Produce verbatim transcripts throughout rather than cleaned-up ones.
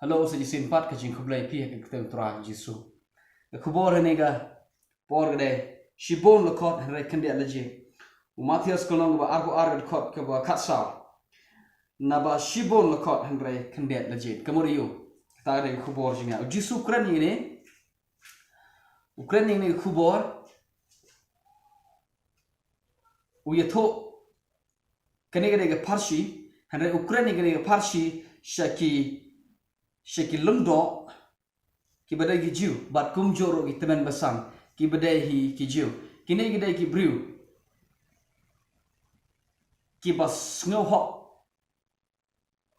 Hello, sa shisien pat ka jingkhublei ïa phi ha ka kyrteng u Trai Jisu. Ka khubor ha kane ka por ka dei, shibun la khot hynrei khyndiat la jied. U Mathaios ka lynnong kaba arphew ar ka dkhot kaba khatsaw. Naba shibun la khot hynrei khyndiat la jied. Ka mut aiu? Kata ka dei ka khubor jong nga. U Jisu u kren ïa kane, u kren ïa kane ka khubor. U ïathuh kane ka dei ka pharshi, hynrei u kren ïa kane ka pharshi sha ki, sha ki lyngdoh kiba dei ki Jiw, bad kumjuh ruh ki tymmen basan kiba dei hi ki Jiw. Kine ki dei ki briew kiba sngewhok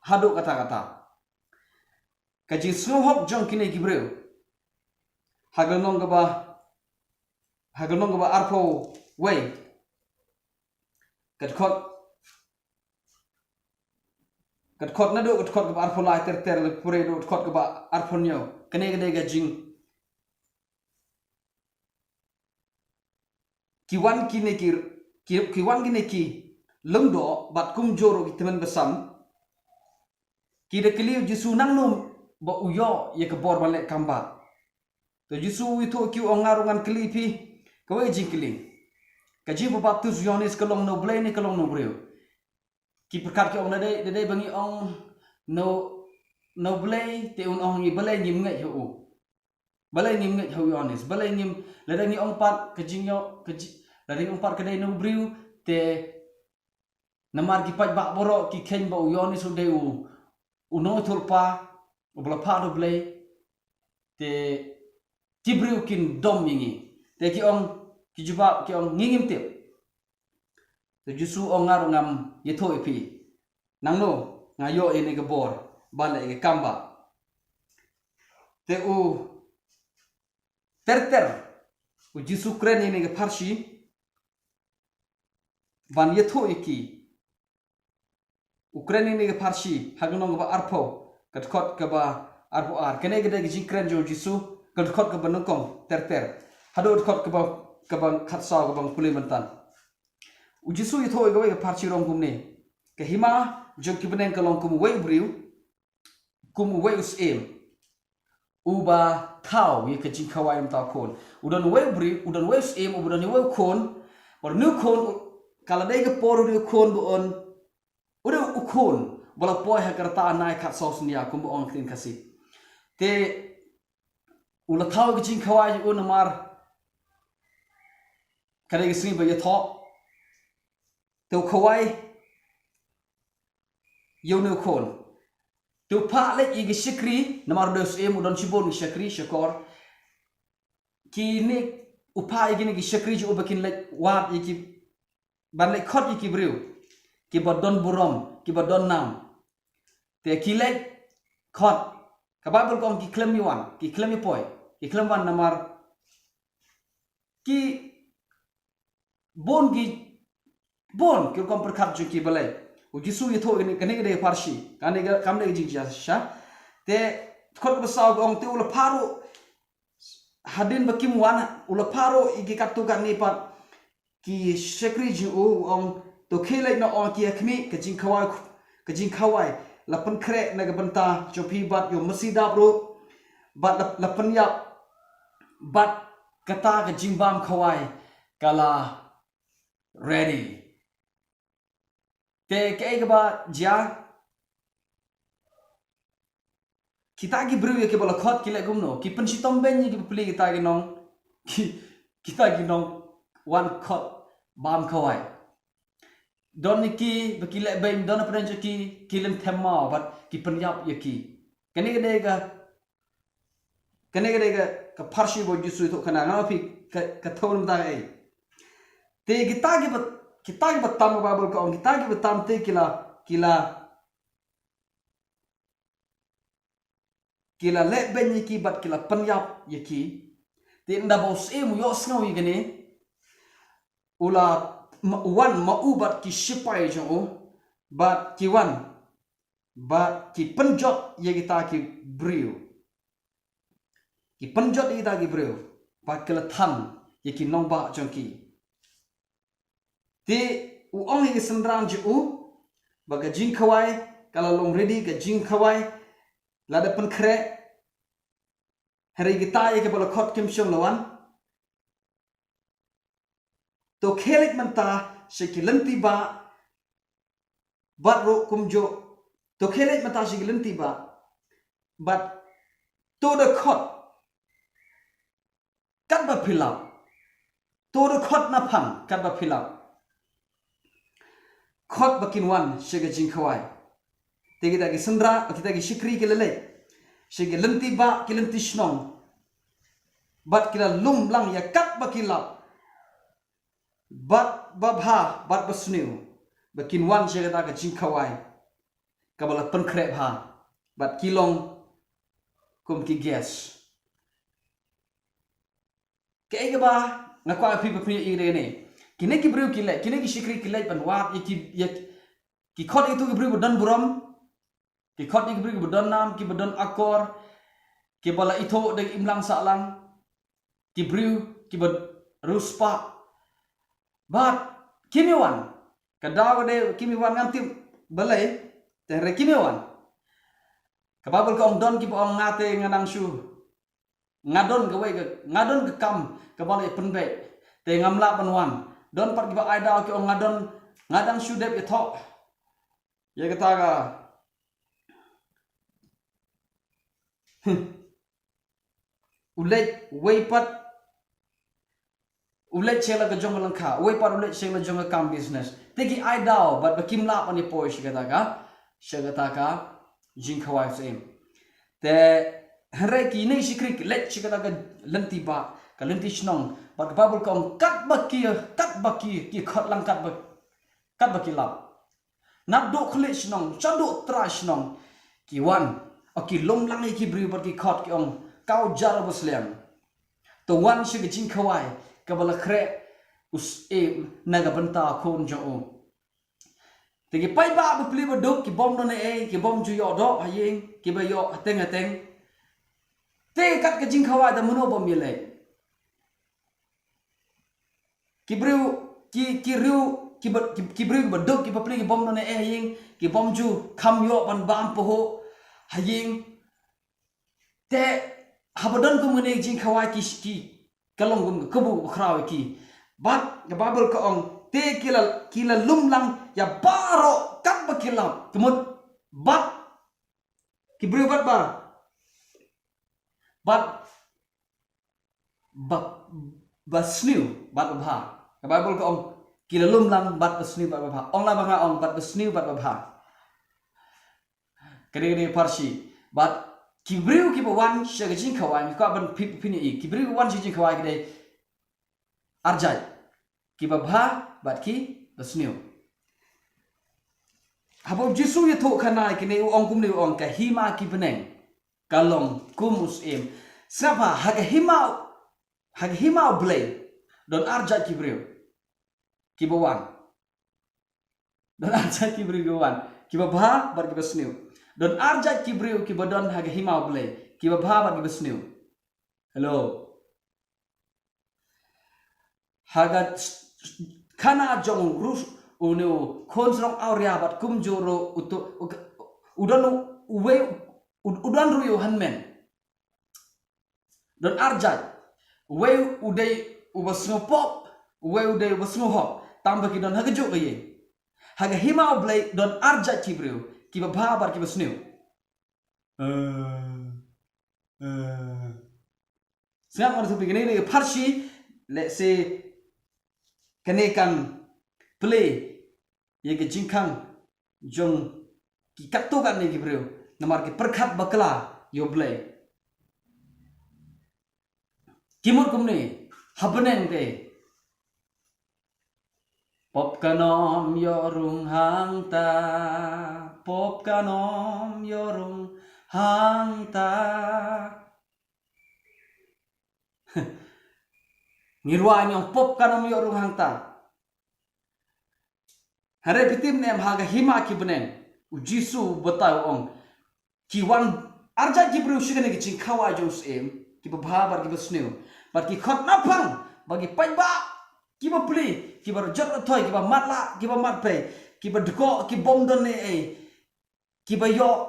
haduh katta katta. Ka jingsngewhok jong kine ki briew, ha ka lynnong kaba, ha ka lynnong kaba arphew wei, ka dkhot, ka dkhot naduh ka dkhot kaba arphew lai ter ter, la pule naduh ka dkhot kaba arphew hynñiew. Kane ka dei ka jing, ki wan kine ki, ki, ki wan kine ki lyngdoh bad kumjuh ruh ki tymmen basan. Ki da kylli u Jisu nangno ba u ïoh ïa ka bor ban leh kam bah. Te u Jisu u ïathuh ïa ki, u ong, nga ruh ngan kylli phi kawei ka jingkylli. Ka jingbaptis u Ïoannis ka long na u Blei ne ka long na u briew? Ki pyrkhat ki ong, da dei, da dei ba ngi ong na u, na u Blei, te un ong ïa ngi balei ngim ngeit ha u. Balei ngim ngeit ha u Ïoannis? Balei ngim, lada ngi ong pat ka jingïoh, ka ji-, lada ngi ong pat ka dei na u briew, te namar ki paidbah baroh ki kheiñ ba u Ïoannis u dei u, u nongïathuhlypa uba la phah da u Blei, te ki briew kin dom ïa ngi. Te ki ong, ki jubab ki ong, ngi ngim tip. Te u Jisu u ong, nga ruh ngam ïathuh ïa phi nangno nga ïoh ïa kane ka bor ban leh ïa ka kam bah. Te u ter ter u Jisu u kren ïa kane ka pharshi ban ïathuh ïa ki. U kren ïa kane ka pharshi ha ka lynnong kaba arphew, ka dkhot kaba arphew ar. Kane ka dei ka jingkren jong u Jisu, ka dkhot kaba nyngkong ter ter haduh ka dkhot kaba, kaba khatsaw kaba nga pule mynta. U Jisu u ïathuh ïa kawei ka pharshi, u ong kumne, ka hima jong ki bneng ka long kum uwei u briew, kum uwei u syiem uba thaw ïa ka jingkhawai na u bynta u khun. U don uwei u briew, u don uwei u syiem uba don uwei u khun. Bad une u khun, ka la dei ka por une u khun ba un, une u khun ba la poi ha ka rta anai khatsaw synñia, kumba ong ha ka ktien Khasi. Te u la thaw ïa ka jingkhawai jong u namar ka dei ka sngi ba ïathoh. Te u khawai ïa une u khun. Te u phah leit ïa ki shakri, namar u dei u syiem, u don shibun ki shakri shakor. Kine, u phah ïa kine ki shakri jong u ba kin leit wad ïa ki, ban leit khot ïa ki briew kiba don burom, kiba don nam. Te ki leit khot, ka Baibl ka ong ki khlem ïa wan, ki khlem ïa poi, ki khlem wan namar ki bun ki, bun ki rukom pyrkhat jong ki balei. U Jisu u ïathuh kane, kane ka dei ka pharshi, kane ka, kam dei ka jingjia shisha. Te dkhot kaba saw ka ong, te u la phah ruh, hadien ba kim wan, u la phah ruh ïa ki katto katne pat ki shakri jong u, u ong, to khie leit noh ïa ki ha khmih, ka jingkhawai, ka jingkhawai la pynkhreh na ka bynta jong phi bad ïoh masi dap ruh, bad la, la pynïap, bad kata ka jingbam khawai ka la ready. Te kaei kaba jia, kita ki briew ïa kiba la khot ki leh kumno? Ki pynshitom beiñ ïa ki bapli kita ki nong, ki, kita ki nongwan khot bam khawai. Don ïa ki ba ki leh beiñ, don hapdeng jong ki, ki lynthem maw bad ki pynïap ïa ki. Kane ka dei ka, kane ka dei ka, ka pharshi ba u Jisu u ïathuh khana, nga ong ïa phi ka, ka thew namar kaei. Te kita kiba, kita kiba tam, ka Baibl ka ong kita kiba tam te ki la, ki la, ki la leh beiñ ïa ki bad ki la pynïap ïa ki. Te ynda ba u syiem u ïohsngew ïa kane, u la ma-, wan ma u bad ki shipai jong u, bad ki wan, bad ki pynjot ïa kita ki briew. Ki pynjot ïa kita ki briew, bad ki la than ïa ki nongbah jong ki. Te u ong ïa ki synran jong u ba ka jingkhawai ka la long ready ka jingkhawai, lada pynkhreh. Hynrei kita ïa kiba la khot kim shym la wan. To khie leit mynta sha ki lynti bah. Bad ruh kumjuh, to khie leit mynta sha ki lynti bah. Bad to da khot katba phi lap. To da khot naphang katba phi lap. Khot ba kin wan sha ka jingkhawai. Te kita ki sendra, kita ki shakri ki la leit sha ki lynti bah, ki lynti shnong. Bad ki la lum lang ïa katba ki lap. Bad babha, bad basniew. Ba kin wan sha kata ka jingkhawai kaba la pynkhreh bha. Bad ki long kum ki guest. Kaei kaba nga kwah phi ba phi ïohi re ne. Kine ki briew ki leit, kine ki shakri ki leit ban wad ïa ki, ïa ki khot ïa kitu ki briew ba don burom. Ki khot ïa ki briew kiba don nam, kiba don akor, kiba la ithuh da ka imlang sahlang. Ki briew kiba riewspah. Bad kim ïa wan. Ka daw ka dei kim ïa wan, ngam tip balei. Te hynrei kim ïa wan. Ka Baibl ka ong don kiba ong nga te nga nang shu, nga don kawei ka, nga don ka kam kaba la pynbeit. Te ngam lah ban wan. Don pat kiba ai daw ki ong nga don, nga dang shu dep ïathoh ïa kata ka. U leit uwei pat, u leit sha la ka jong ka lyngkha, uwei pat u leit sha la jong ka kam business. Te ki ai daw bad ba kim lah ban ïa poi sha kata ka, sha kata ka jingkhawai syiem. Te hynrei kine ki shakri ki leit sha kata ka lynti bah, ka lynti shnong, bad ka Baibl ka ong katba ki, katba ki, ki khot lang katba, katba ki lap. Naduh khlieh shnong shaduh trai shnong ki wan. O, ki lum lang ïa ki briew bad ki khot, ki ong, ka u jar u ba sliang, to wan sha ka jingkhawai kaba la khreh u syiem na ka bynta u khun jong u. Te ki paidbah bapli baduk, ki bym don ei ei, ki bym ju ïoh doh ha ïing, kiba ïoh hateng hateng. Te kat ka jingkhawai da mano bym ïaleh? Ki briew, ki, ki riew, ki ba, ki, ki briew kiba duk, ki bapli, ki bym don ei ei ha ïing, ki bym ju kham ïoh ban bam pahuh ha ïing. Te haba don kum kane ka jingkhawai ki, ki, ka long kum ka kabu ba khraw ïa ki. Bad ka Baibl ka ong te ki la, ki la lum lang ïa baroh katba ki lap. Ka mut bad ki briew bad ba, bad ba, basniew bad babha. Ka Baibl ka ong ki la lum lang bad basniew bad babha. Ong la ba nga ong bad basniew bad babha. Ka dei, ka dei pharshi. Bad ki briew kiba wan sha ka jingkhawai, nga kwah ban phi, phin ïohi, ki briew kiba wan sha ka jingkhawai ki dei arjait. Ki babha bad ki basniew. Haba u Jisu u ïathuh khana ïa kine u ong kumne, u ong ka hima ki bneng ka long kum u syiem. Sngap bha, ha ka hima, ha ka hima u Blei don arjait ki briew kiba wan. Don arjait ki briew kiba wan, kiba bha bad kiba sniew. Don arjait ki briew kiba don ha ka hima u Blei, kiba bha bad kiba sniew. Hello. Ha ka s-, s-, khana jong u Ruth, une u khun shnong awria bad kumjuh ruh u to, u, u don u, uwei u, u don ruh ïa u hynmen. Don arjait. Uwei u dei uba sngewpop, uwei u dei uba sngewhok. Tang ba ki don ha kajuh ka ïing. Ha ka hima u Blei don arjait ki briew, kiba bha bad kiba sniew. Eh, eh. Sngap, nga sngewthuh kane ka pharshi, lehse kane kan plie ïa ka jingkhang jong ki katto katne ki briew, namar ki pyrkhat bakla ïa u Blei. Ki mut kumne, ha bneng te. Pop kan ym ïoh rung hangta, pop kan ym ïoh rung hangta. Ngi ruh ngi ong pop kan ym ïoh rung hangta. Hynrei phi tip ne em, ha ka hima ki bneng, u Jisu u batai u ong, ki wan arjait ki briew sha kane ka jingkhawai jong u Syiem, kiba bha bad kiba sniew. Bad ki khot naphang ba ki paidbah, kiba plie, kiba jot rthoi, kiba matlah, kiba matpei, kiba dkoh, ki bym don ei ei. kiba ïoh,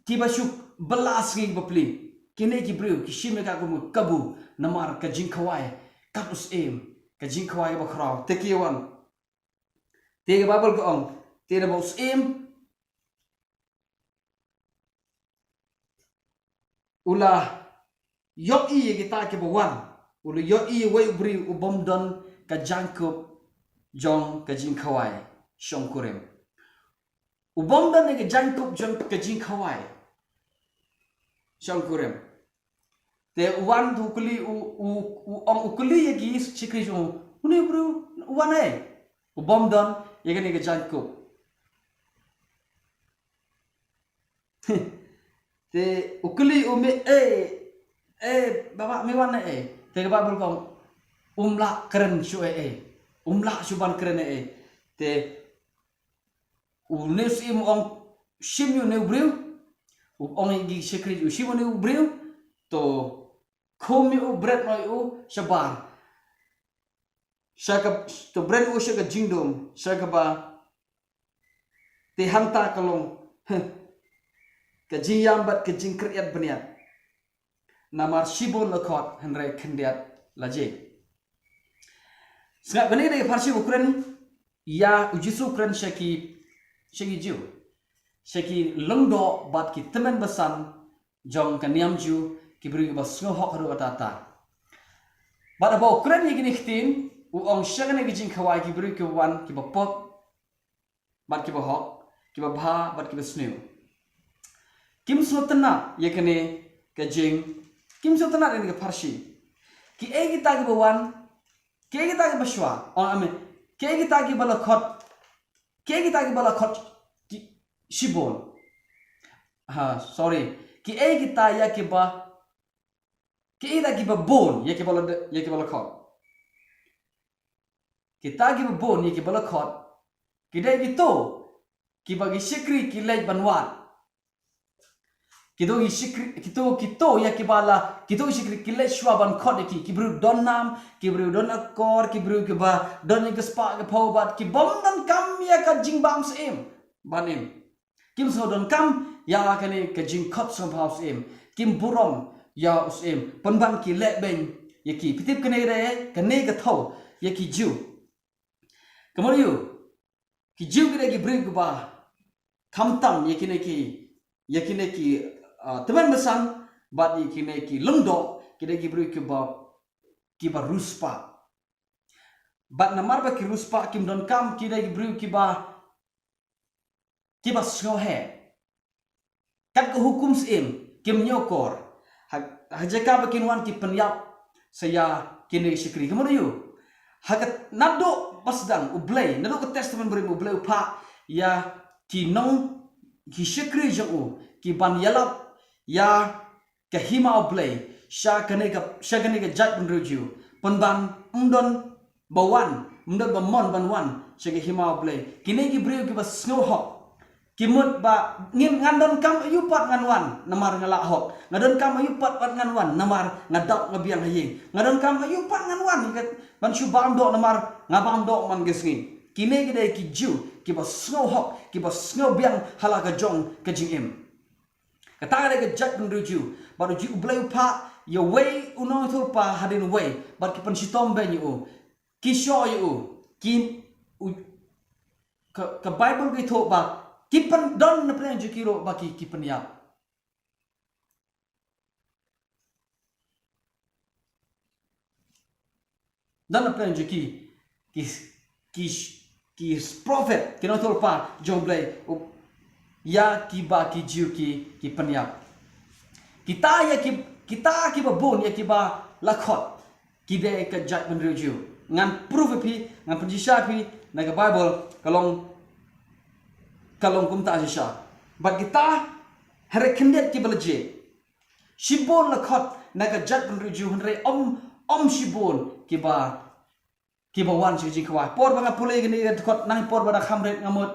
kiba shu bylla sngi bapli. Kine ki briew ki shim ïa ka kum ka kabu, namar ka jingkhawai kat u syiem, ka jingkhawai kaba khraw. Te ki wan, te ka Baibl ka ong, te naba u syiem u la ïohi ïa kita kiba wan, u la ïohi ïa uwei u briew u bym don ka jaiñkup jong ka jingkhawai shongkurim. U bym don ïa ka jaiñkup jong ka jingkhawai shongkurim. Te u wan te u kylli, u, u, u ong, u kylli ïa ki shakri jong u, une u briew u wan ei? U bym don ïa kane ka jaiñkup. Te u kylli u, me, eh, eh, baba, me wan ei? Te ka Baibl ka ong, um lah kren shuh ei, eh. Um lah shuh ban kren ei, eh. Te une u syiem u ong, shim ïa une u briew. U ong ïa ki shakri, u shim ïa une u briew. To khum ïa u, bret noh ïa u shabar. Sha ka, to bret u sha ka jingdum, sha kaba te hangta ka long, heh, ka jingïam bad ka jingkyrïat bniat. Namar shibun la khot, hynrei khyndiat la jied. Sngap, kane ka dei ka pharshi u kren ïa, u Jisu u kren sha ki, sha ki Jiw, sha ki lyngdoh bad ki tymmen basan jong ka niam Jiw, ki briew kiba sngewhok haduh katta katta. Bad haba u kren ïa kine ki ktien, u ong sha kane ka jingkhawai, ki briew kiba wan, kiba pop bad kiba hok, kiba bha bad kiba sniew. Kim sngewtynnat ïa kane ka jing, kim sngewtynnat ïa kane ka pharshi. Kiei kita kiba wan, kiei kita kiba shuwa, oh, I mean, kiei kita kiba la khot, kiei kita kiba la khot ki, shibun. Ha, sorry. Kiei kita ïa kiba, kiei kita kiba bun ïa kiba la, ïa kiba la khot. Kita kiba bun ïa kiba la khot ki dei kito kiba ki shakri ki leit ban wad. Kito ki shakri, kito, kito ïa kiba la, kito ki shakri ki leit shuwa ban khot ïa ki, ki briew don nam, ki briew don akor, ki briew kiba don ïa ka spah ka phew, bad ki bym donkam ïa ka jingbam syiem ban im. Kim sngewdonkam ïa kane ka jingkhot sngewbha u syiem. Kim burom ïa u syiem. Pynban ki leh beiñ ïa ki. Phi tip kane ka dei, kane ka thew ïa ki Jiw. Ka mut aïu? Ki Jiw ki dei ki briew kiba khamtam ïa kine ki, ïa kine ki, ah, tymmen basan, bad ïa kine ki lyngdoh, ki dei ki briew kiba, kiba riewspah. Bad namar ba ki riewspah, kim donkam, ki dei ki briew kiba, kiba sngewheh. Kat ka hukum syiem, kim ñiewkor. Ha, ha jaka ba kin wan ki pynïap sa ïa kine ki shakri. Ka mut aïu? Ha ka, naduh ba sdang U Blei, naduh ka Testament Barim, U Blei u phah ïa ki nong, ki shakri jong u, ki ban ïalap ïa ka hima U Blei sha kane ka, sha kane ka jaitbynriew Jiw. Pynban ym don ba wan, ym don ba mon ban wan sha ka hima U Blei. Kine ki briew kiba sngewhok ki mut ba ngin, ngan donkam aïu pat ngan wan namar nga lah hok. Nga donkam aïu pat, pat ngan wan namar nga dap nga biang ha ïing. Nga donkam aïu pat ngan wan, nga, ban shu bam doh namar nga bam doh man ka sngi. Kine ki dei ki Jiw kiba sngewhok, kiba sngewbiang ha la ka jong ka jingim. Kata ka dei ka jaitbynriew Jiw. Bad U Jiw, U Blei u phah ïa uwei u nongïathuhlypa hadien uwei. Bad ki pynshitom beiñ ïa u. Ki shoh ïa u. Ki, u, ka, ka Baibl ka ïathuh ba ki pyn, don na pdeng jong ki ruh ba ki, ki pynïap. Don na pdeng jong ki, ki, ki, ki prophet, ki nongïathuhlypa jong U Blei, u, ïa kiba ki Jiw ki, ki pynïap. Kita ïa ki, kita kiba bun ïa kiba la khot, ki dei ka jaitbynriew Jiw. Ngan proof ïa phi, ngan pynshisha ïa phi na ka Baibl, ka long, ka long kumta shisha. Bad kita, hynrei khyndiat kiba la jied. Shibun la khot na ka jaitbynriew Jiw, hynrei ym, ym shibun kiba, kiba wan sha ka jingkhawai. Por ba nga pule kane ka dkhot, nangta por ba da kham rit nga mut,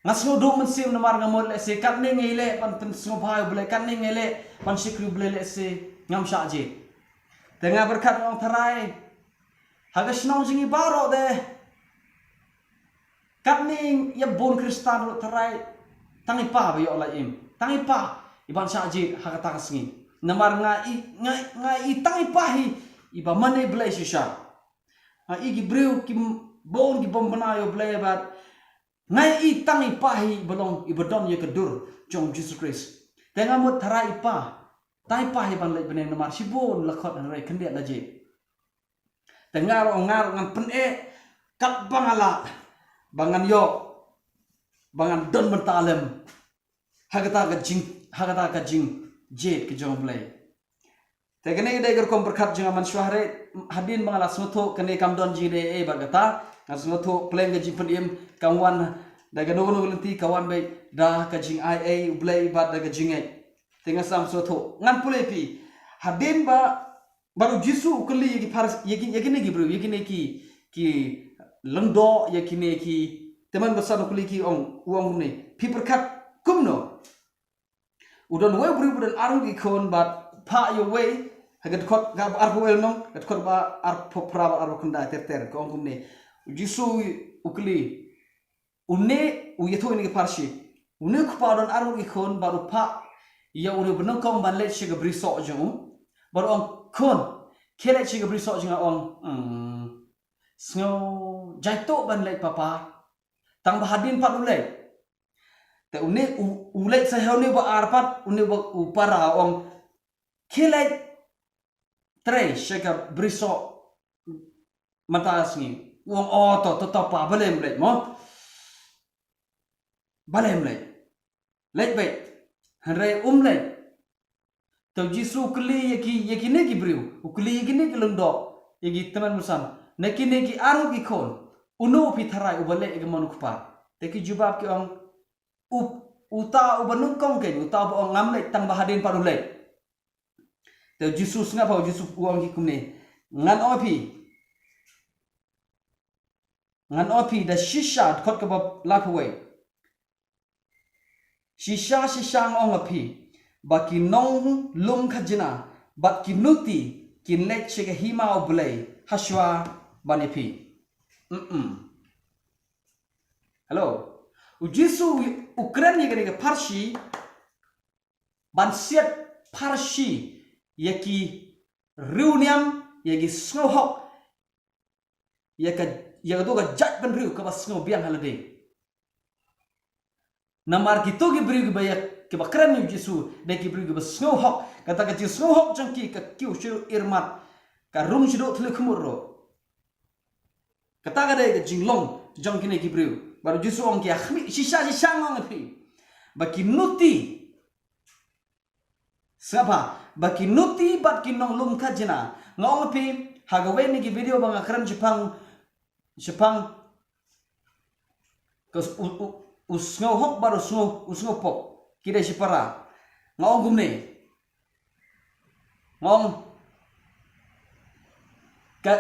nga sngew duh mynsiem namar nga mut lehse katne nga ïaleh ban pynsngewbha ïa U Blei, katne nga ïaleh ban shakri U Blei, lehse ngam shah jied. Te nga pyrkhat, nga ong, Trai, ha ka shnong jong ngi baroh de Katne ïa bun Khristan ruh tharai tang i pa ba ïoh la im. Tang i pa i ban shah jied ha kata ka sngi. Namar nga i, nga, nga i tang i pa hi i ba mane Blei shisha. Nga i ki briew ki bun ki bym bna ïa u Blei bad nga i tang i pa hi i ba long i ba don ïa ka dur jong Jisu Khrist. Te nga mut tharai i pa, tang i pa hi ban leit bneng namar shibun la khot hynrei khyndiat la jied. Te nga ruh nga ruh ngan pyneh kat ba nga lah ba ngan ïoh ba ngan don bynta lem ha kata ka jing, ha kata ka jingjied ka jong u Blei. Te kane ka dei ka rukom pyrkhat jong nga mynshuwa hynrei hadien ba nga la sngewthuh kane kam don jingdei ei bad kata, nga sngewthuh pleng ka jingpynim kam wan da kano kano ka lynti, ka wan beit da ka jingai ei u Blei bad da ka jingngeit. Te nga sam sngewthuh ngan pule phi hadien ba Bad u Jisu u kylli ïa ki Pharis, ïa ki, ïa kine ki briew, ïa kine ki, ki lyngdoh, ïa kine ki tymmen basan u kylli ki ong, u ong kumne, phi pyrkhat kumno? U don uwei u briew ba don arngut ki khun bad u phah ïa uwei, ha ka dkhot kaba arphew wei lynnong, ka dkhot ba arphew phra bad arphew khyndai ter ter, ka ong kumne. U Jisu u kylli, Une u ïathuh ïa kine ki Pharisi. Une u kpa u don arngut ki khun bad u phah ïa une u banyngkong ban leit sha ka brisoh jong u. Bad u ong khun, khie leit sha ka brisoh jong nga, u ong. Hmm. Sngew jaituh ban leit papa. Tang ba hadien pat u leit. Te une u, u leit sa ha une ba ar pat, une ba u para u ong. Khie leit trei sha ka brisoh mynta sngi. U ong, o to, to, to pa, balei ym leit mo? Balei ym leit? Leit beit. Hynrei um leit. Te u Jisu u kylli ïa ki, ïa kine ki briew, u kylli ïa kine ki lyngdoh, ïa ki tymmen basan. Na kine ki arngut ki khun, uno phi tharai uba leit ïa ka mon u kpa? Te ki jubab ki ong, u, uta uba nyngkong kein, uta uba ong ngam leit tang ba hadien pat u leit. Te u Jisu sngap ha u Jisu u ong ki kumne. Ngan ong phi. Ngan ong phi da shisha dkhot kaba laiphew wei. Shisha shisha nga ong phi. Ba ki nonglum khajna bad ki nuti kin leit sha ka hima u Blei hashwa ban ïa phi. Mm-mm. Hello. U Jisu u kren ïa kane ka pharshi ban siat pharshi ïa ki riewniam, ïa ki sngewhok, ïa ka, ïa kato ka jaitbynriew kaba sngewbiang ha lade. Namar kito ki briew kiba ïa, kiba kren ïa u Jisu, dei ki briew kiba sngewhok, kata ka jingsngewhok jong ki ka kiew shu irmat, ka rung shu duh thylliej khmut ruh. Kata ka dei ka jinglong jong kine ki briew. Bad u Jisu u ong ki, ha khmih, shisha shisha nga ong ïa phi. Ba ki nuti. Sngap ha, ba ki nuti bad ki nonglum khajna. Nga ong ïa phi, ha kawei na ki video ba nga kren shaphang, shaphang ka s-, u, u, u sngewhok bad u sngew, u sngewpop. Ki dei shipara. Nga ong kumne. Nga ong ka,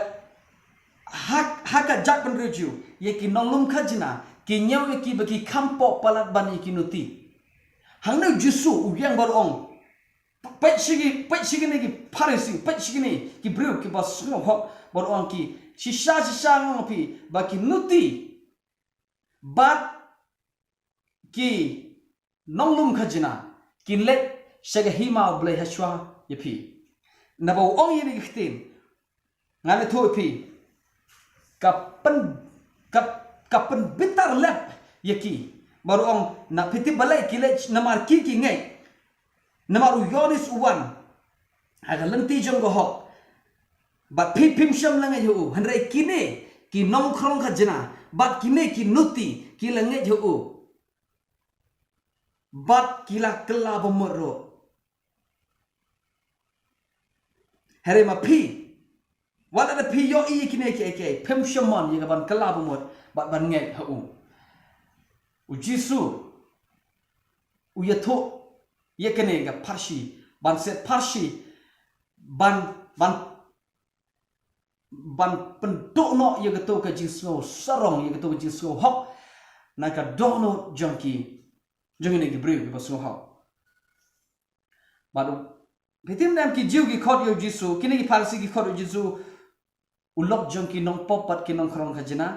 ha, ha ka jaitbynriew jiw, ïa ki nonglum khajna, ki ñiew ïa ki ba ki kham pop palat ban ïa ki nuti. Hangne u Jisu u ïeng bad u ong. Peit sha ki, peit sha kine ki Pharisi, peit sha kine ki briew kiba sngewhok bad u ong ki. Shisha, shisha nga ong ïa phi, ba ki nuti. Bad ki nonglum khajna kin leit sha ka hima u Blei hashwa ïa phi. Naba u ong ïa kine ki ktien. Ngan ïathuh ïa phi. Ka pyn, ka, ka pynbitar lep ïa ki. Bad u ong na phi tip balei ki leit namar ki ki ngeit. Namar u Ïoannis u wan ha ka lynti jong ka hok. Bad phi phim shym la ngeit ha u. Hynrei kine ki nongkhrong khajna bad kine ki nuti ki la ngeit ha u. Bad ki la kylla bamut ruh. Hynrei ma phi, wat la da phi ïohi ïa kine kiei kiei, phim shym mon ïa ka ban kylla bamut bad ban ngeit ha u. U Jisu u ïathuh ïa kane ka pharshi, ban siat pharshi, ban, ban, ban pynduh noh ïa kato ka jingsngew sarong, ïa kato ka jingsngew hok na ka dohnud jong ki, jong kine ki briew kiba sngewhok. Bad u, phi tip ne em ki Jiw ki khot ïa u Jisu, kine ki Pharisi ki khot ïa u Jisu, u lok jong ki nongpop bad ki nongkhrong khajna.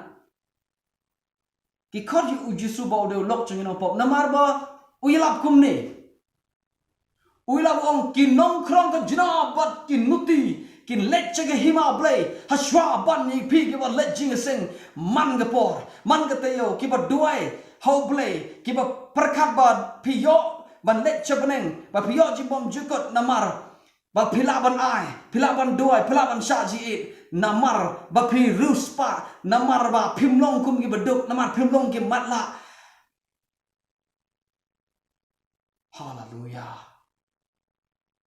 Ki khot ïa u Jisu ba u dei u lok jong ki nongpop. Namar ba u ïalap kumne. U ïalap u ong ki nongkhrong ka jna bad ki nuti kin leit sha ka hima u Blei. Hashwa ban ïa phi kiba leit jingïaseng man ka por, man ka taïew, kiba duwai ha u Blei, kiba pyrkhat ba phi ïoh ban leit sha bneng, ba phi ïoh jingbymjukut namar ba phi lah ban ai, phi lah ban duwai, phi lah ban shah jingïeit, namar ba phi riewspah, namar ba phim long kum kiba duk, namar phim long ki matlah. Haleluya.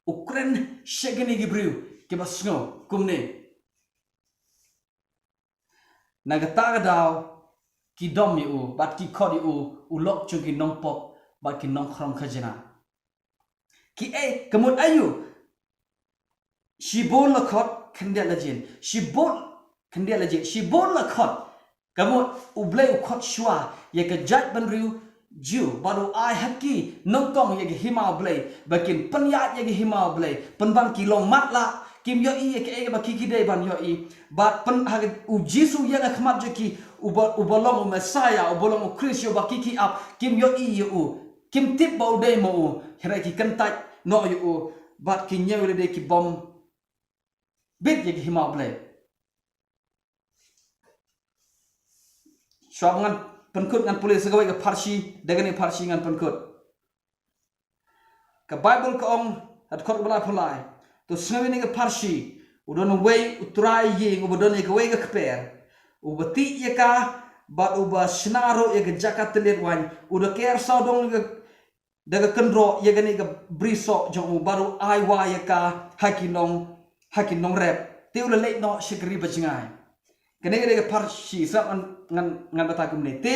U kren sha kine ki briew kiba sngew kumne. Na kata ka daw ki dom ïa u bad ki khot ïa u u lok jong ki nongpop bad ki nongkhrong khajna. Ki ei, ka mut aïu? Shibun la khot khyndiat la jied. Shibun khyndiat la jied. Shibun la khot. Ka mut u Blei u khot shuwa ïa ka jaitbynriew Jiw bad u ai ha ki nyngkong ïa ka hima u Blei ba kin pynïaid ïa ka hima u Blei, pynban ki long matlah, kim ïohi ïa kaei kaba ki ki dei ban ïohi. Bad pyn ha ka, u Jisu ïeng ha khmat jong ki, uba, uba long u Messaïah, uba long u Khrist, uba ki ki ap, kim ïohi ïa u, kim tip ba u dei ma u, hynrei ki kyntait noh ïa u bad ki ñiew lade ki bym bit ïa ka hima u Blei. Shuwa ba ngan pynkut ngan pule sa kawei ka pharshi, da kane ka pharshi ngan pynkut. Ka Baibl ka ong, ha dkhot ba laiphew lai, to sngew ïa kane ka pharshi, u don uwei u trai ïing uba don ïa kawei ka kper, uba tih ïa ka bad uba shna ruh ïa ka jaka tylliat waiñ, u da ker sawdong ïa ka da ka kynroh ïa kane ka brisoh jong u bad u ai wai ïa ka ha ki nong, ha ki nongrep. Te u la leit noh sha ka ri ba jngai. Kane ka dei ka pharshi, sa ngan, ngan, ngan batai kumne. Te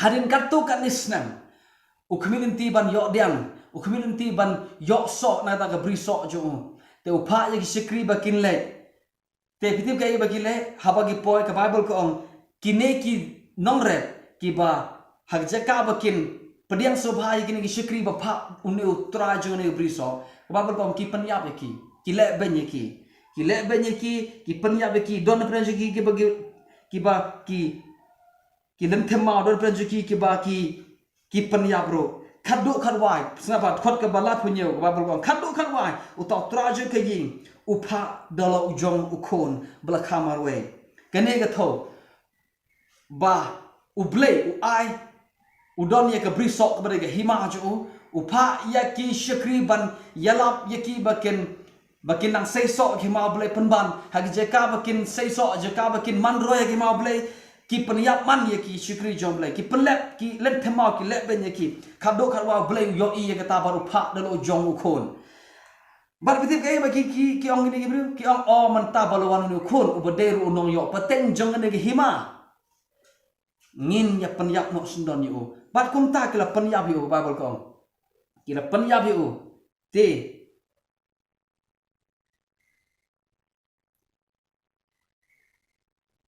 hadien katto katne snem, u khmih lynti ban ïoh diang, u khmih lynti ban ïoh soh na kata ka brisoh jong u. Te u phah ïa ki shakri ba kin leit. Te phi tip kaei ba ki leh, haba ki poi, ka Baibl ka ong, kine ki nongrep kiba ha ka jaka ba kin pdiang sngewbha ïa kine ki shakri ba phah une u trai jong une u brisoh, ka Baibl ka ong ki pynïap ïa ki, ki lehbeiñ ïa ki, ki lehbeiñ ïa ki, ki pynïap ïa ki, don na pdeng jong ki kiba ki, kiba ki ki lynthem maw, don pdeng jong ki kiba ki, ki pynïap ruh. Khatduh khatwai, sngap bha, dkhot kaba laiphew hynñiew, ka Baibl ka ong, khatduh khatwai, uta u trai jong ka ïing u phah da la u jong u khun ba la kha marwei. Kane ka thew ba u Blei u ai, u don ïa ka brisoh kaba dei ka hima jong u, u phah ïa ki shakri ban ïalap ïa ki ba kin ba kin nang seisoh ïa ka hima u Blei, pynban ha ki jaka ba kin seisoh, jaka ba kin man roi ïa ka hima u Blei, ki pynïap man ïa ki shakri jong u Blei, ki pynlep, ki lynthem maw, ki lehbeiñ ïa ki. Khatduh khatwai u Blei u ïohi ïa kata bad u phah da la u jong u khun. Bad phi tip kaei ba ki, ki, ki ong kine ki briew, ki ong, o mynta ba la wan une u khun uba dei ruh u nongïoh pateng jong kane ka hima, ngin ïa pynïap noh syndon ïa u. Bad kumta ki la pynïap ïa u, Baibl ka ong, ki la pynïap ïa u. Te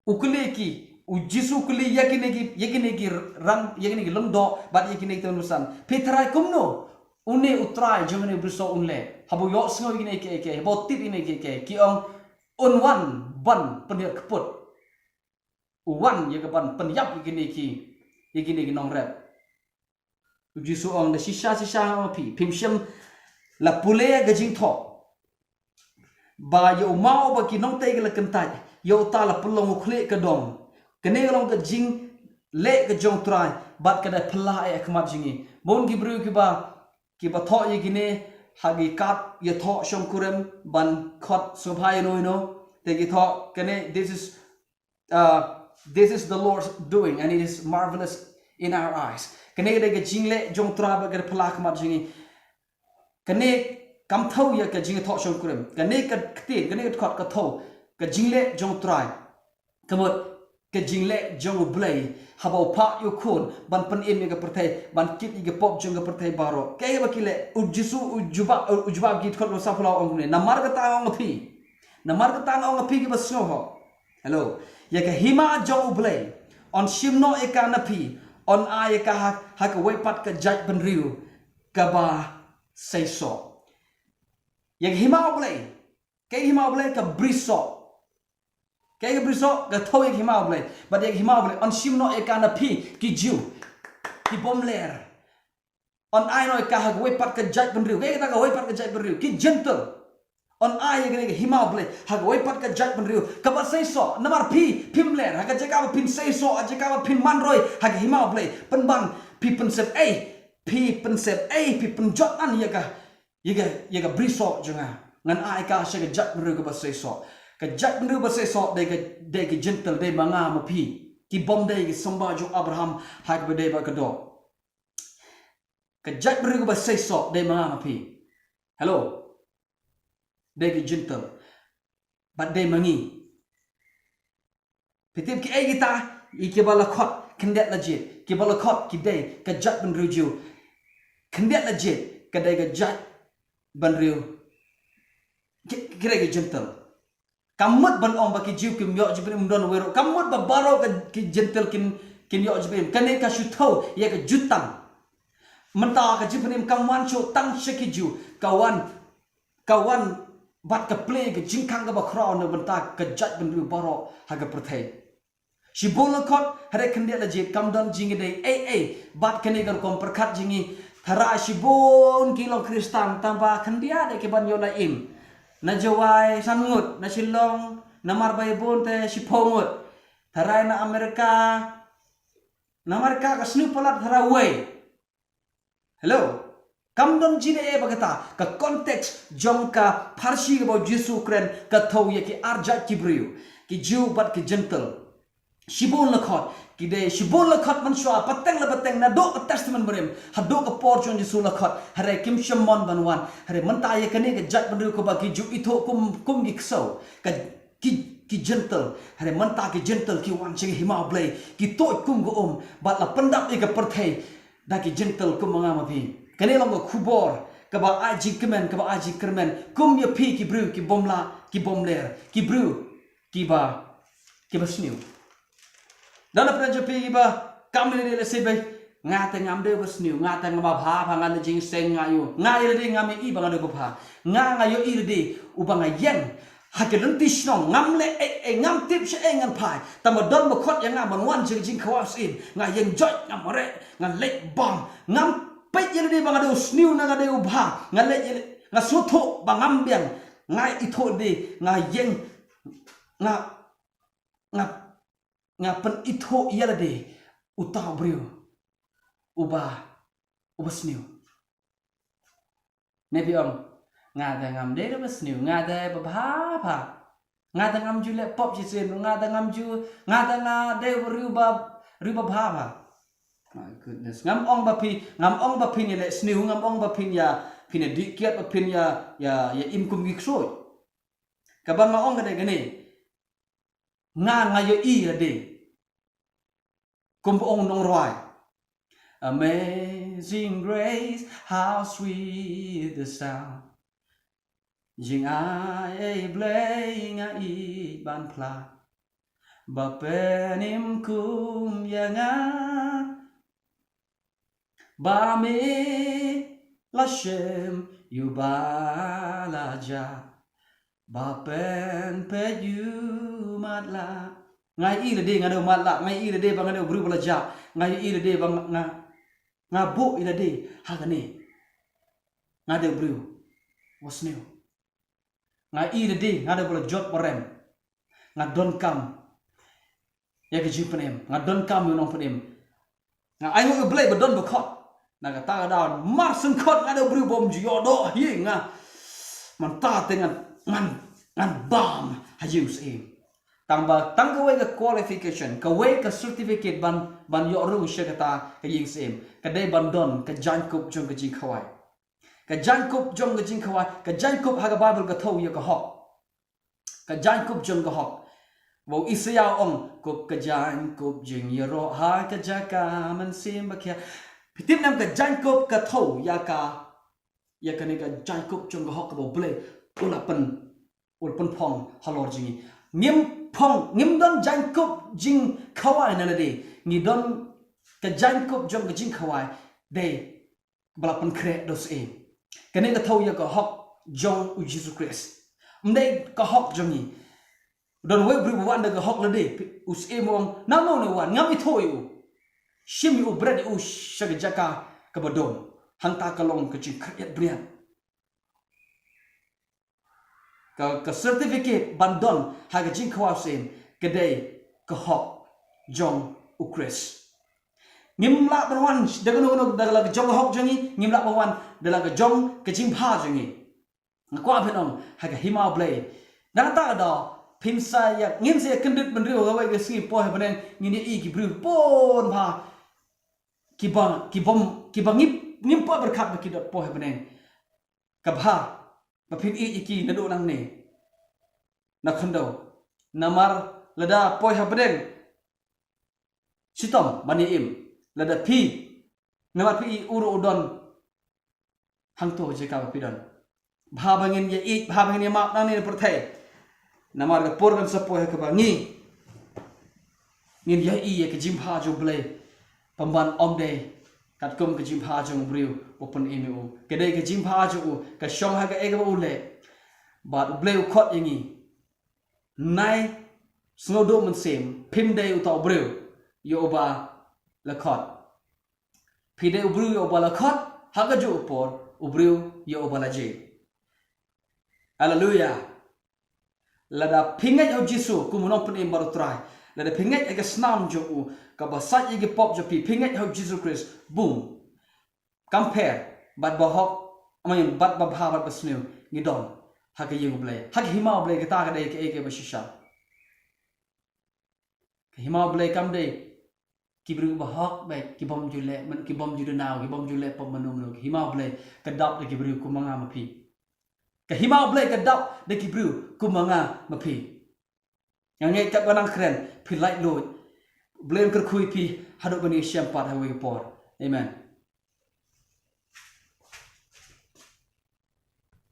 u kylli ki, u Jisu u kylli ïa kine ki, ïa kine ki ran, ïa kine ki lyngdoh bad ïa kine ki tymmen basan, phi tharai kumno une u trai jong une u brisoh un leh? Haba u ïohsngew ïa kine kiei kiei, haba u tip ïa kine kiei kiei, ki ong, un wan ban pynhiar kput. U wan ïa ka ban pynïap ïa kine ki, ïa kine ki nongrep. U Jisu u ong, da shisha shisha nga ong ïa phi, phim shym la pule ïa ka jingthoh ba ïa u maw ba ki nongtei ki la kyntait, ïa uta la pynlong u khlieh ka dong. Kane ka long ka jingleh ka jong u Trai bad ka dei phylla eh ha khmat jong ngi. Bun ki briew kiba, kiba thoh ïa kine ha ki kad ïathoh shongkurim ban khot sngewbha ïano ïano. Te ki thoh kane, this is uh, this is the Lord's doing and it is marvelous in our eyes. Kane ka dei ka jingleh jong u Trai bad ka dei phylla ha khmat jong ngi. Kane kam thew ïa ka jingthoh shongkurim. Kane ka ktien, kane ka dkhot ka thew ka jingleh jong u Trai. Ka mut ka jingleh jong u Blei haba u phah ïa u khun ban pynim ïa ka pyrthei, ban kit ïa ka pop jong ka pyrthei baroh. Kaei ba ki leh? U Jisu u jubab, u jubab ki, dkhot kaba saphew lai u ong kumne, namar kata nga ong ïa phi, namar kata nga ong ïa phi kiba sngewhok. Hello. Ïa ka hima jong u Blei yn shim noh ïa ka na phi, yn ai ïa ka ha, ha kawei pat ka jaitbynriew kaba seisoh. Ïa ka hima u Blei, ka hima u Blei ka brisoh. Ïa ka brisoh ka thew ïa ka hima U Blei. Bad ïa ka hima U Blei yn shim noh ïa ka na phi ki Jiw, ki bym ler. Yn ai noh ïa ka ha kawei pat ka jaitbynriew. Kaei kata kawei pat ka jaitbynriew? Ki Jentil. Yn ai ïa kane ka hima U Blei ha kawei pat ka jaitbynriew kaba seisoh. Namar phi phim ler, ha ka jaka ba phin seisoh, ha ka jaka ba phin man roi ha ka hima U Blei, pynban phi pynsep ei, phi pynsep ei, phi pynjot an ïa ka, ïa ka, ïa ka brisoh jong nga. Ngan ai ka sha ka jaitbynriew kaba seisoh. Ka jaitbynriew ba seisoh dei ka, dei ki Jentil, dei ma nga ma phi, ki bym dei ki symbai jong Abraham ha kaba dei bad ka doh. Ka jaitbynriew kaba seisoh dei ma nga ma phi. Hello. Dei ki Jentil. Bad dei ma ngi. Phi tip kiei kita? Ïa kiba la khot khyndiat la jied. Kiba la khot ki dei ka jaitbynriew Jiw. Khyndiat la jied ka dei ka jaitbynriew, ki, ki dei ki Jentil. Kam mut ban ong ba ki Jiw kim ïoh jingpynim, ym don wei ruh. Kam mut ba baroh ka, ki Jentil kin, kin ïoh jingpynim. Kane ka shu thew ïa ka jutang. Mynta ka jingpynim kam wan shuh tang sha ki Jiw. Ka wan, ka wan bad ka plie ka jingkhang kaba khraw na ka bynta ka jaitbynriew baroh ha ka pyrthei. Shibun lyngkhot, hynrei khyndiat la jied, kam don jingïadei ei ei bad kane ka rukom pyrkhat jong ngi. Tharai shibun ki long Khristan tangba khyndiat ïa ki ban ïoh la im. Na Jowai san ngut, na Shillong, na Marbaiabun te shiphew ngut. Tharai na Amerika, na Amerika ka sniew palat tharai wei. Hello. Kam don jingïadei ba kata, ka context jong ka pharshi kaba U Jisu u kren ka thew ïa ki ar jait ki briew, ki Jiw bad ki Jentil. Shibun lyngkhot, ki dei shibun lyngkhot mynshuwa, pateng la pateng, naduh ka Testament Barim haduh ka por jong U Jisu lyngkhot, hynrei kim shym mon ban wan. Hynrei mynta ïa kane ka jaitbynriew kaba ki Jiw ithuh kum, kum ki ksew, ka, ki, ki Jentil. Hynrei mynta ki Jentil ki wan sha ka hima U Blei, ki tuid kum ka um, bad la pyndap ïa ka pyrthei da ki Jentil kum ma nga ma phi. Kane long ka khubor kaba ai jingkmen, kaba ai jingkyrmen kum ïa phi ki briew ki bym lah, ki bym ler, ki briew kiba, kiba sniew. Da na pyrshah jong phi kiba kam ïa lade, lehse ba nga te ngam dei ba sniew, nga te ngam ba bha bha, nga leh jingïaseng nga ïoh, nga ïa lade ngam ïohi ba nga dei ba bha. Nga, nga ïohi lade uba nga ïeng ha ki lynti shnong, ngam leh ei ei, ngam tip shaei ngan phai. Tangba don ba khot ïa nga ban wan sha ka jingkhawai syiem, nga ïeng joit, nga mareh, nga leit bam. Ngam peit ïa lade ba nga dei u sniew ne nga dei u bha. Nga leit ïa lade, nga sngewthuh ba ngam biang. Nga ithuh lade, nga ïeng, nga, nga, nga pynithuh ïa lade uta u briew uba, uba sniew. Ne phi ong, nga te ngam dei ba sniew, nga te ba bha bha. Nga te ngam ju leh pop shisien, nga te ngam ju, nga te nga dei u briew ba, briew ba bha bha. My goodness. Ngam ong ba phi, ngam ong ba phin ïa leh sniew, ngam ong ba phin ïa, phin ïa dih kiad, ba phin ïa, ïa, ïa im kum ki ksuid. Kaba nga ong ka dei kane. Nga, nga ïohi lade. Kumba ong u nongrwai. Amazing grace, how sweet the sound. Jingai ei Blei nga ïeit ban phla. Ba pynim kum ïa nga. Ba me la shem ïa uba la jah. Ba pynpeit ïa u matlah. Nga ïohi lade nga dei u matlah, nga ïohi lade ba nga dei u briew ba la jah, nga ïohi lade ba nga, nga, nga buh ïa lade ha kane. Nga dei u briew ba sniew. Nga ïohi lade nga dei ba la jot ba rem. Nga donkam ïa ka jingpynim, nga donkam ïa u nongpynim. Nga ainguh ïa U Blei ba don ba khot. Na kata ka daw mar shen khot nga dei u briew bym ju ïoh doh hi nga. Mynta te ngan, ngan, ngan bam ha ïing syiem. Tang ba, tang kawei ka qualification, kawei ka certificate ban, ban ïoh rung sha kata ka ïing syiem. Ka dei ban don ka jaiñkup jong ka jingkhawai. Ka jaiñkup jong ka jingkhawai, ka jaiñkup ha ka Baibl ka thew ïa ka hok. Ka jaiñkup jong ka hok. Ba u Isaïah u ong, kup ka jaiñkup jingïaroh ha ka jaka mynsiem ba khia. Phi tip ne em ka jaiñkup ka thew ïa ka, ïa kane ka jaiñkup jong ka hok kaba U Blei u la pyn, u la pynphong halor jong ngi. Ngim phong, ngim don jaiñkup jingkhawai na lade. Ngi don ka jaiñkup jong ka jingkhawai dei ba la pynkhreh da u syiem. Kane ka thew ïa ka hok jong u Jisu Khrist. Ym dei ka hok jong ngi. Don wei u briew ba wan da ka hok lade, u syiem u ong, nangno ne wan, ngam ithuh ïa u. Shim ïa u, bret ïa u sha ka jaka kaba dum. Hangta ka long ka jingkhriat briat. Ka, ka certificate ban don ha ka jingkhawai syiem ka dei ka hok jong u Khrist. Ngim lah ban wan da kano kano, da la ka jong ka hok jong ngi, ngim lah ban wan da la ka jong ka jingbha jong ngi. Nga kwah phin ong ha ka hima U Blei. Nangta ka daw phin sa ïa, ngin sa ïa kyndit bynriew ha kawei ka sngi poi ha bneng, ngin ïa i ki briew bun bha kiba, kiba, kiba ngim, ngim pat pyrkhat ba ki dot poi ha bneng. Ka bha ba phin ïeit ïa ki naduh nangne na khyndew. Namar lada poi ha bneng, shitom ban ïa im. Lada phi, namar phi i u ruh u don hangto jaka ba phi don. Bha ba ngin ïa ïeit, bha ba ngin ïa map nangne na pyrthei. Namar ka por kan sa poi ha kaba ngi, ngin ïa i ïa ka jingbha jong U Blei. Pynban ym dei katkum ka jingbha jong u briew ba pynim ïa u. Ka dei ka jingbha jong u, ka shong ha kaei kaba u leh. Bad U Blei u khot ïa ngi. Nai sngewduh mynsiem, phim dei uta u briew ïa uba la khot. Phi dei u briew ïa uba la khot, ha kajuh ka por u briew ïa uba la jied. Haleluya. Lada phi ngeit ha u Jisu kum u nongpynim bad u Trai, lada phi ngeit ha ka snam jong u kaba sait ïa ki pop jong phi, phi ngeit ha u Jisu Khrist, bun, kam pher bad bahok, amai bad babha bad basniew ngi don ha ka ïing U Blei, ha ka hima U Blei. Kata ka dei kaei kaba shisha. Ka hima U Blei kam dei ki briew bahok beit, ki bym ju leh, ki bym ju duna, ki bym ju leh pop mynno mynno. Ka hima U Blei ka dap da ki briew kum ma nga ma phi. Ka hima U Blei ka dap da ki briew kum ma nga ma phi. Nga ngeit katba nang kren phi laitluid, U Blei un kyrkhu ïa phi haduh ban ïashem pat ha kawei ka por. Amen.